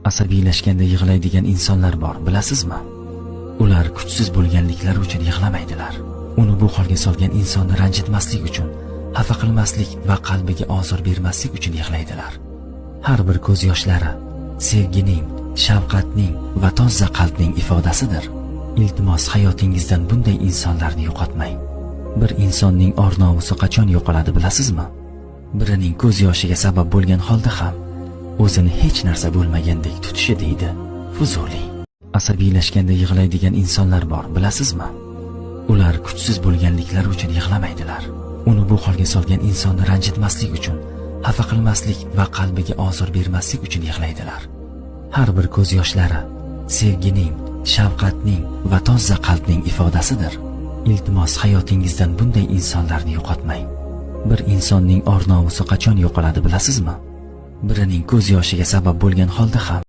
Asabiylashganda yig'laydigan insonlar bor, bilasizmi? Ular kuchsiz bo'lganliklari uchun yig'lamaydilar. Uni bu holga solgan insonni ranjitmaslik uchun, xafa qilmaslik va qalbiga ozor bermaslik uchun yig'laydilar. Har bir ko'z yoshlari sevgining, shafqatning va toza qalbning ifodasidir. Iltimos, hayotingizdan bunday insonlarni yo'qotmang. Bir insonning or-nomusi qachon yo'qoladi, bilasizmi? Birining ko'z yoshiga sabab bo'lgan holda ham o'zini hech narsa bo'lmagandek tutishi, deydi Fuzuliy. Asabiylashganda yig'laydigan insonlar bor, bilasizmi? Ular kuchsiz bo'lganliklari uchun yig'lamaydilar. Uni bu holga solgan insonni ranjitmaslik uchun, xafa qilmaslik va qalbiga ozor bermaslik uchun yig'laydilar. Har bir ko'z yoshlari sevgining, shafqatning va toza qalbning ifodasidir. Iltimos, hayotingizdan bunday insonlarni yo'qotmang. Bir insonning or-nomusi qachon yo'qoladi, bilasizmi? Birining ko'z yoshiga sabab bo'lgan holda ham